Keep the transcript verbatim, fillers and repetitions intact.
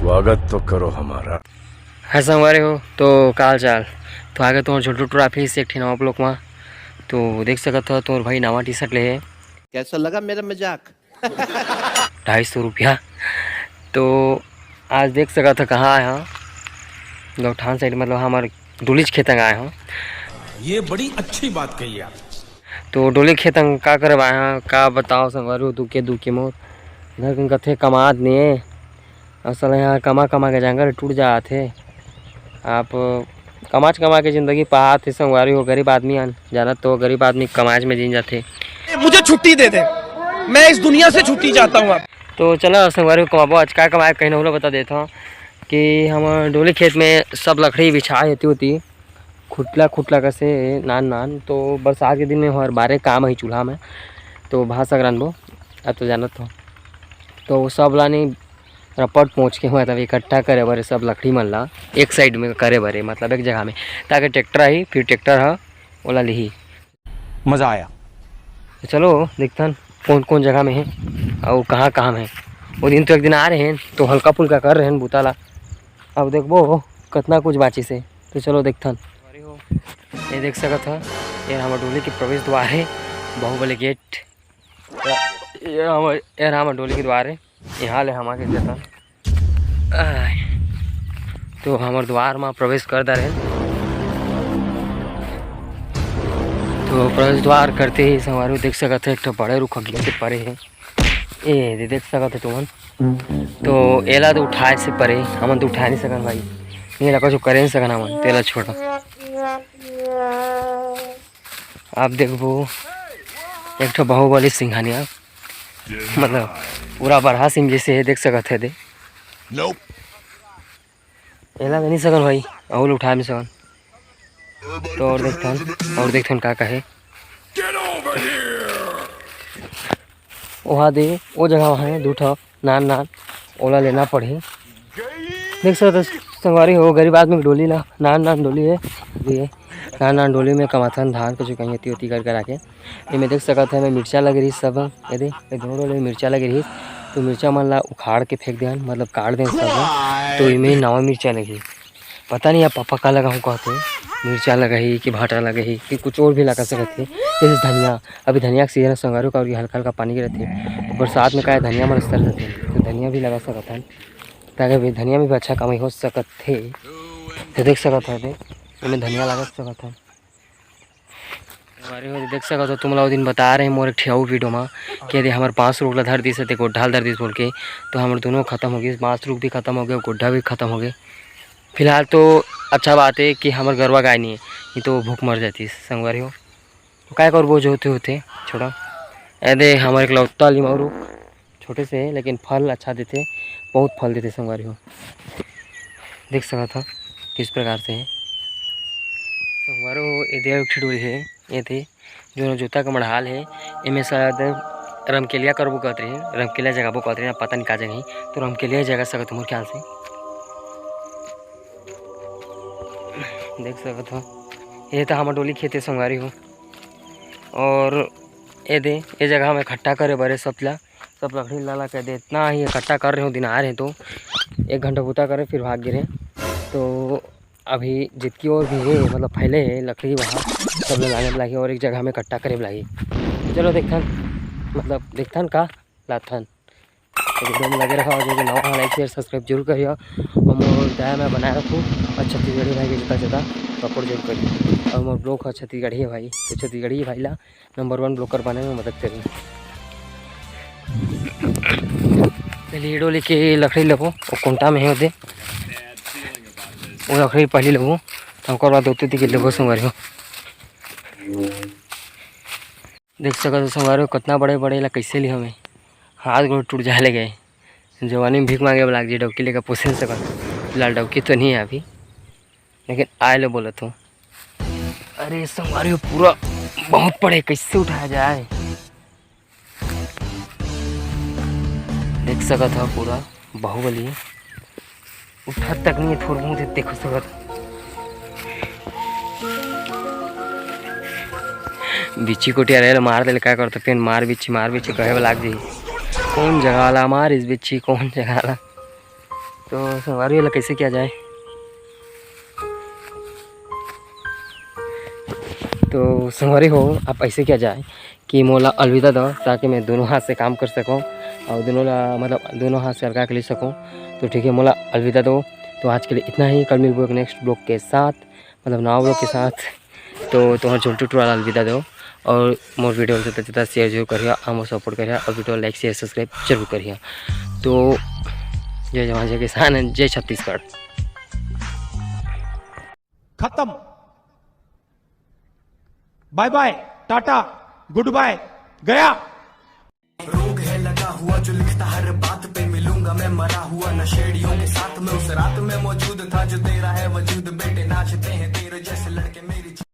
स्वागत तो करो हमारा। हाय संगवारी हो, तो का हाल चाल? तो आगे तुम्हार छोटू टुरा फिर से एक ठे नवा ब्लॉग मा। तो देख सकत हो, तुम्हार भाई नवा टी शर्ट ले हे। कैसा लगा मेरा मजाक? ढाई सौ रुपया। तो आज देख सकत हो कहाँ आए हो, गौठान साइड, मतलब हमार डोलीच खेत आए हो। ये बड़ी अच्छी बात कही आप। तो डोली खेत का करे आए हो, का बताओ संगवारी हो, दुखे दुखे मोर घर के कथे कमात नहीं है। असल यहाँ कमा कमा के जंगल टूट जात हे। आप कमाच कमा के जिंदगी पहात हे संगवारी हो, गरीब आदमी आन जानत तो गरीब आदमी कमाच में जीन जाथे। मुझे छुट्टी दे दे, मैं इस दुनिया से छुट्टी चाहता हूँ। आप तो चला संगवारी हो, कमाबो आज का कमाए, कहीं नहुला बता देता हूँ कि हम डोली खेत में सब लकड़ी बिछाए होती होती खुटला खुटला कसे नान नान, तो बरसात के दिन में हर बारे काम ही चूल्हा में, तो भाषा रानबो। अब तो जानत हो, तो वो सब लानी रपट पहुँच के हुआ तब इकट्ठा करे बरे सब लकड़ी मन ला एक साइड में करे बरे, मतलब एक जगह में, ताकि ट्रैक्टर आई, फिर ट्रैक्टर हा ओला लिही। मज़ा आया। तो चलो देखथन कौन कौन जगह में है और कहाँ कहाँ में है। वो दिन तो एक दिन आ रहे हैं तो हल्का फुल्का कर रहे हैं बुता ला। अब देखबो कतना कुछ बाँचिस हे, तो चलो देखथन। ये देख सकत ह, ये हमर डोली के प्रवेश द्वार हे, बाहुबली गेट। ये हमर, ये हमर डोली के द्वार हे, यहाँ ले हम आके जतन। आय, तो हमर द्वार म प्रवेश कर डारे। तो प्रवेश द्वार करते ही संगवारी हो देख सकत ह, एक ठो बड़े रुख गिर के परे हे। ए दे देख सकत हो तुमन, तो एला तो उठाए से परे, हमन तो उठाए नहीं सकन भाई, एला कुछ करे नहीं सकन हमन, तेला छोड़ा। आप देखबो एक ठो बाहुबली सिंघानिया, मतलब पूरा बरहा सिंह जैसे हे, देख सकत हे दे। एला तो नहीं सकन भाई, अउ उठाए नहीं सकन। तो और देखथन, और देखथन का कहे। ओहा दे, ओ जगह वहाँ है दू ठो नान नान, ओला लेना पड़ही। देख सकत हो संगवारी हो, गरीब आदमी के डोली ला, नान नान डोली है, ये नान नान डोली में कमाथन धान कुछ कहीं होती होती कर करा के। एमे देख सकत है, एमे मिर्चा लगे रहिस सब, ये दे, ये दोनों डोली में मिर्चा लगे रहिस, तो मिर्चा मन ला उखाड़ के फेंक देन, मतलब काट देन सब, तो एमे नवा मिर्चा लगी। पता नहीं अब पापा का लगाहूँ कहते, मिर्चा लगाही कि भाटा लगाही कि कुछ और भी लगा सकत हे, जैसे धनिया। अभी धनिया के सीजन है संगवारी हो, अभी हल्का हल्का पानी गिरत हे, तो बरसात में का है, धनिया मन सर जाथे, तो धनिया भी लगा सकत हन, ताकि अभी धनिया में भी अच्छा कमाई हो सकत हे। तो देख सकत हन, एमे धनिया लगा सकत हन। संगवारी हो देख सकत हो, तुमला वो दिन बता रहे मोर एक ठे अउ वीडियो मा कि यदि हमर बांस रुख ला धर दिस हे, ते गोड्ढा ल धर दिस बोल के, तो हमर दोनों खत्म हो गइस, बांस रुख भी खत्म हो गए, गोड्ढा भी खत्म हो गए। फिलहाल तो अच्छा बात है कि हमर गरवा गाय नहीं है, नहीं तो वो भूख मर जाती संगवारी हो। तो काय करबो, जो होते होते छोड़ा। ए दे हमर इकलौता लिमाऊ रुख, छोटे से है लेकिन फल अच्छा देथे, बहुत फल देथे संगवारी हो। देख सकत हो किस प्रकार से है संगवारी हो। ए दे एक ठिडोरी है, ए दे जो जोता के मड़हाल है, एमे शायद रमकेलिया करबो कहत रहे, रमकेलिया जगाबो कहत रहे, पता नहीं का जगह है, तो रमकेलिया जगा सकत हो मोर ख्याल से। देख सकत हो, ये तो हमर डोली खेत है संगवारी हो। और ये दे, ये जगह में इकट्ठा करे बरे सब ला, सब लकड़ी ला ला के दे, इतना ही इकट्ठा कर रहे हो, दिन आ रहे तो एक घंटा बूता करे, फिर भाग गिरे। तो अभी जितकी और भी है, मतलब फैले है लकड़ी, वहाँ सब ला लाने लागी और एक जगह में इकट्ठा करे लागी। तो चलो देखथन, मतलब देखथन का लाथन। तो वीडियो में लगे रहा, जो नवा हो, लाइक, शेयर, सब्सक्राइब जरूर करियो। और मोर दया में बनाए रखू, और छत्तीसगढ़ी भाई के जता जता सपोर्ट जरूर करियो। और मोर ब्लॉग है छत्तीसगढ़ी है भाई, तो छत्तीसगढ़ी भाई ला नंबर वन ब्लॉगर बने में मदद करी। पहले ये डोली के लकड़ी लेबो, वो कुंटा में है दे, वो लकड़ी पहले लेबो, तो ओकर बाद ओते दिखे लेबो संगवारी हो। देख सकत हो संगवारी हो, कितना बड़े बड़े ला कैसे ली हमें, हाथ गोड़ टूट जाए लगे। जवानी में भीख मांगे वाला जी, डौकी लेकर पोसे सकत। फिलहाल डौकी तो नहीं है अभी, लेकिन आए लो बोलत हो। अरे संगवारी हो, पूरा बहुत पड़े, कैसे उठाया जाए? देख सकत हो पूरा बाहुबली उठत तक नहीं, थोड़ बहुत देख सकत। बिच्छी कोटिया रहे मार देले, का करत? फिर मार बिच्छी, मार बिच्छी कहे वाला लाग जाई। कौन जगह ला मार इस बिच्छी, कौन जगह ला? तो संगवारी, एला कैसे किया जाए? तो संगवारी हो, आप ऐसे किया जाए कि मोला अलविदा दो, ताकि मैं दोनों हाथ से काम कर सकूं और दोनों ला, मतलब, दोनों हाथ से अलगा के ले सकूं। तो ठीक है, मोला अलविदा दो। तो आज के लिए इतना ही, कल मिलबो एक नेक्स्ट ब्लॉग के साथ, मतलब, नवा ब्लॉग के साथ। तो तुम्हार झोलटू टूरा ला अलविदा दो और मोर वीडियो ला ज्यादा से ज्यादा शेयर जरूर करिया और मोर सपोर्ट करिया और वीडियो लाइक, शेयर, सब्सक्राइब जरूर करिया। तो जय जवान, जय किसान, जय छत्तीसगढ़। खत्म। बाय बाय, टाटा, गुड बाय, गया। रोग है लगा हुआ जो लिखता हर बात पे, मिलूंगा मैं मरा हुआ नशेड़ियों के साथ में। उस रात में मौजूद था जो तेरा है वजूद, बेटे नाचते हैं तेरे जैसे लड़के मेरी